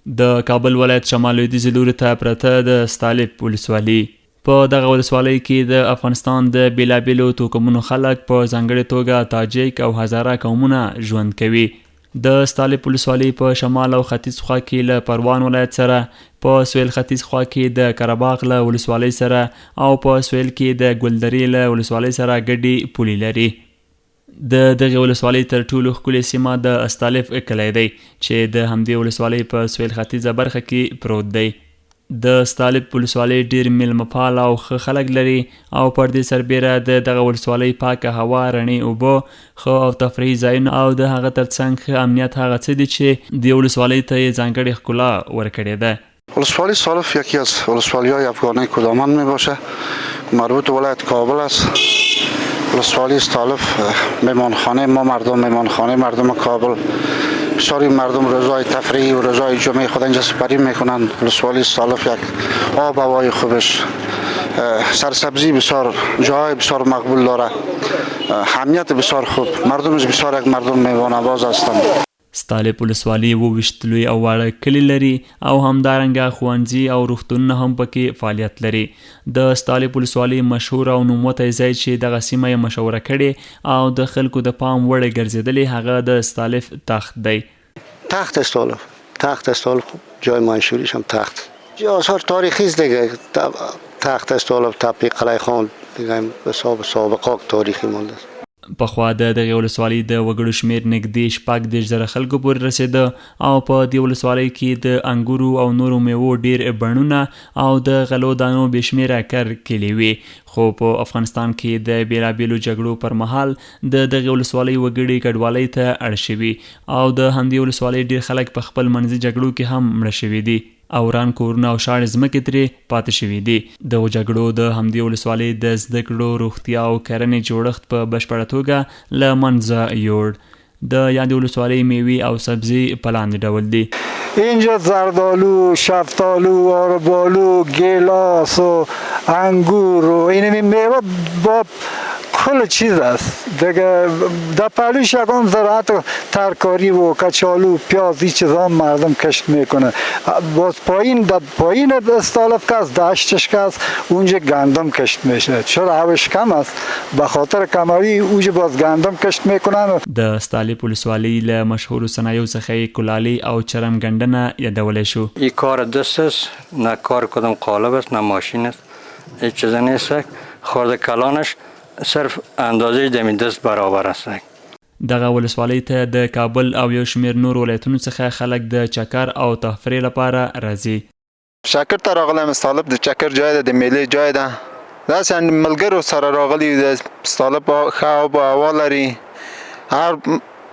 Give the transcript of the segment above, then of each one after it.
د کابل ولایت شمال لویدیځ لوري ته پرته د ستالف ولسوالي. په دغه ولسوالۍ کې د افغانستان د بېلابېلو توکمونو خلک، په ځانګړې توګه تاجک او هزاره قومونه ژوند کوي. د ستالف ولسوالي په شمال او ختیځ خوا کې له پروان ولایت سره، په سویل ختیځ خوا کې د قرهباغ له ولسوالۍ سره او په سویل کې د ګلدرې له ولسوالۍ سره ګډې پولې لري. د دغې ولسوالۍ تر ټولو ښکلې سیمه د استالف کلی دی چې د همدې ولسوالۍ په سویل ختیځه برخه کې پروت دی. د ستالف ولسوالۍ ډېر میلمه پال او ښه خلک لري او پر دې سربېره د دغه ولسوالۍ پاکه هوا، رڼې اوبه، ښه او تفریحي ځایونه او د هغه ترڅنګ ښه امنیت هغه څه دي چې دې ولسوالۍ ته یې ځانګړې ښکلا ورکړې ده. ولسوالی سالف یکی از ولسوالی های افغانی کدامان می باشه، مربوط ولایت کابل است. ولسوالی استالف میمانخانه ما مردم، میمانخانه مردم کابل، بسیاری مردم روزای تفریحی و روزای جمعه خود اینجا سپری میکنند. ولسوالی استالف یک آب هوای خوبش، سرسبزی بسیار، جای بسیار مقبول داره، امنیت بسیار خوب، مردمش بسیار یک مردم میوان نواز هستند. ستالف ولسوالي 27 لوی او واړه کلي لري او همدارنګه ښوونځي او روغتونونه هم پکې فعالیت لري. د ستالف ولسوالۍ مشهور او نوموتی ځای چې دغه سیمه یې مشهوره کړې او د خلکو د پام وړ ګرځېدلې، هغه د ستالف تخت دی. تخت استالف، تخت استالف جای منشوریش هم تخت، آثار تاریخی است دیگه. تخت استالف، تپه قلعه خان دیگه، حساب سابقه تاریخی مانده است. پخوا د دغې ولسوالۍ د وګړو شمېر نږدې 36 زره خلکو پورې رسېده او په دې ولسوالۍ کې د انګورو او نورو میوو ډېر بڼونه او د غلو دانو بې شمېره کر کلي وې، خو په افغانستان کې د بېلابېلو جګړو پر مهال د دغې ولسوالۍ وګړي کډوالۍ ته اړ شوي او د همدې ولسوالۍ ډېر خلک په خپل منځي جګړو کې هم مړه شوي دي او وران کورونه او شاړې ځمکې ترې پاتې شوي دي. دغو جګړو د همدې ولسوالۍ د زده کړو، روغتیا او کرنې جوړښت په بشپړه توګه له منځه یوړ. د یادې ولسوالۍ میوې او سبزي په لاندې ډول دي. اینجا زردالو، شفتالو، آربالو، گیلاس و انگور و این میوه با کل چیز است دیگه. در پهلوش یکم زراعت ترکاری و کچالو، پیاز، این چیزا مردم کشت میکنه. باز پایین، در پایین استالف که است، دشتش که است، اونجا گندم کشت میشه. چرا آبش کم است، به خاطر کم‌آبی اونجا باز گندم کشت میکنن. د ستالف ولسوالۍ له مشهورو صنایعو څخه یې کلالي او چرم ګنډنه یادولی شو. این کار دست است، نه کار کدام قالب است، نه ماشین است، هیچ چیز نیست. خورد کلانش صرف اندازه دمی دست برابر است. دغه ولسوالۍ ته د کابل او یو شمېر نورو ولایتونو څخه خلک د چکر او تفریح لپاره راځي. چکر ته راغلی یم. استالف د چکر جای ده، د میلې جای ده. داسې ملګرو سره راغلي یو. د استالف ښه آب و هوا لري. هر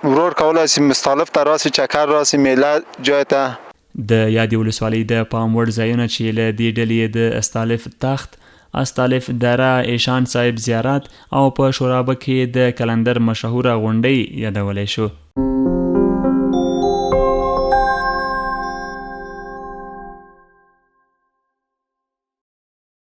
ورور کولای شي استالف ته راسي، چکر راسي، میله جای ته. د یادې ولسوالۍ د پام وړ ځایونه چې له دې ډلې یې د استالف تخت، استالف دره، ایشان صاحب زیارت او په شورابه کې د کلندر مشهوره غونډۍ یادولی شو.